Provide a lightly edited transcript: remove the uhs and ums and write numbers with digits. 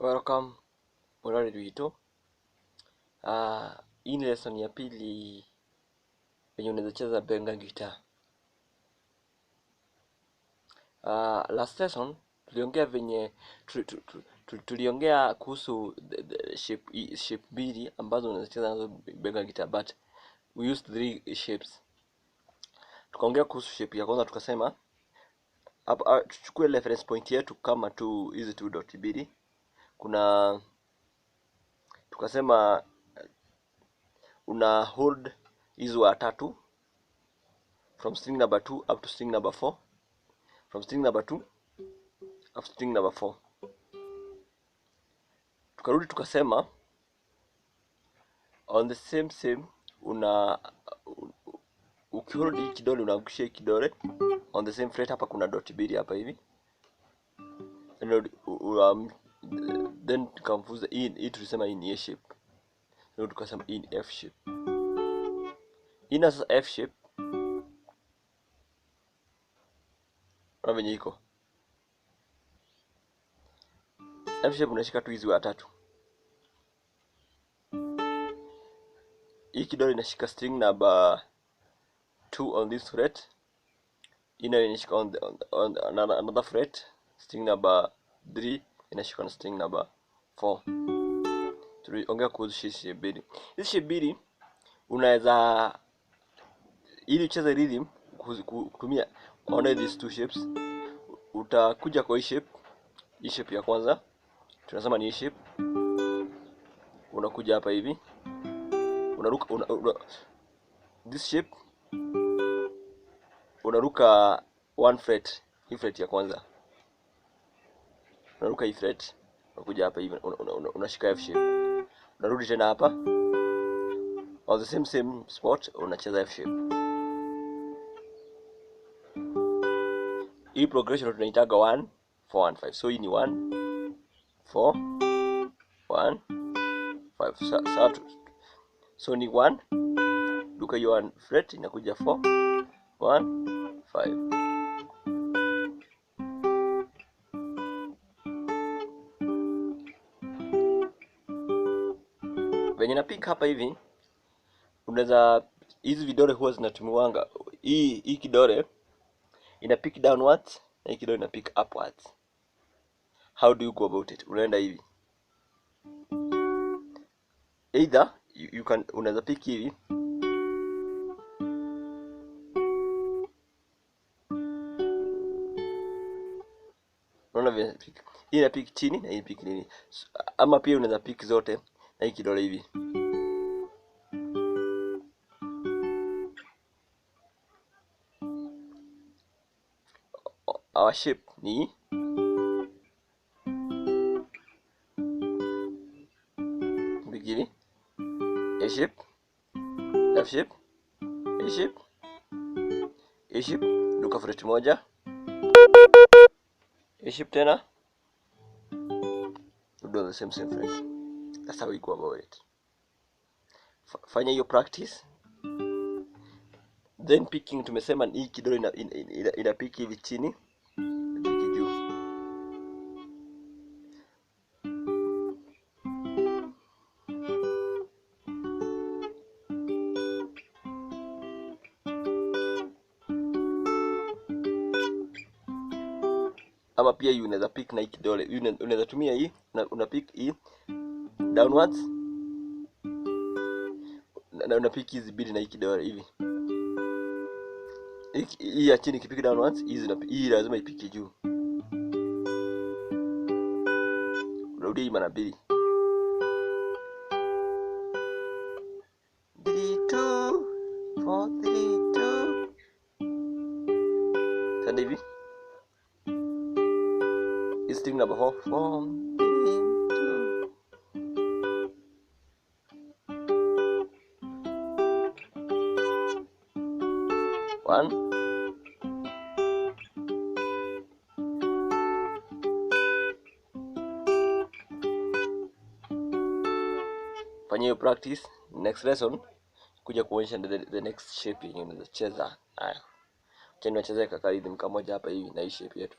Welcome mũroreri witũ. Hii ni lesson ya pili venye unaweza cheza benga guitar. Last lesson tuliongea venye tuliongea kuhusu the shape mbili ambazo unaweza cheza nazo benga guitar, but we used three shapes. Tukaongea kuhusu shape ya kwanza, tukasema hapa tuchukue reference point yetu kama tu hizi tu dot mbili. Kuna tukasema una hold hizo wa tatu from string number 2 up to string number 4, from string number 2 up to string number 4. Tukarudi tukasema on the same una ukihold hii kidole unaangushia kidole on the same fret. Hapa kuna dot mbili hapa hivi, then tukamfuza hii tulisema hii ni A shape, ndio tukasema hii ni F shape. Ina sasa F shape na venye iko F shape, unashika tu hizi watatu. Hii kidole inashika string number 2 on this fret, ina inashika on another fret, string number 3 inashika on string number 4. Tuliongea kuhusu shape mbili. Hizi shape mbili unaweza, ili ucheze rhythm kutumia one these two shapes, utakuja kwa hii shape. Hii shape ya kwanza tunasema ni hii shape. Unakuja hapa hivi unaruka this shape unaruka one fret, hii fret ya kwanza unaruka hii fret, unakuja hapa hivi unashika F shape, unarudi tena hapa on the same spot unacheza F shape. Hii progression tunaitaga 1 4 1 5. So hii ni 1 4 1 5. So ni 1 duka hiyo 1 fret inakuja 4 1 5. Venye na pick hapa hivi unaweza, hizi vidole huwa zinatumiwanga, hii kidole ina pick downwards na hii kidole ina pick upwards. How do you go about it? Unaenda hivi, either you can, unaweza pick hivi unaona vile pick hii ina pick chini na hii pick nini, so, ama pia unaweza pick zote na hii kidole hivi. Our shape ni begini A shape, F shape, A shape, A shape, duka fret moja, A shape tena, do the same fret. That's how we go about it. Fanya hiyo practice. Then picking, tumesema hii kidole ina pick hivi chini, pick juu. Ama pia unaweza pick na hii kidole, unaweza tumia hii, una pick hii downwards na una pick hizi mbili na hii kidole hivi. Hii ya chini ikipick downwards, hii lazima ipike juu. Urudi mara mbili. 3 2 4 3 2. Tena hivi. String number 4 4 3 2. 1. Fanya hiyo practice. Next lesson kuja kuonyesha the next shape yenye unaweza cheza nayo. Acha niwachezee kaka rhythm kamoja hapa hivi na hii shape yetu.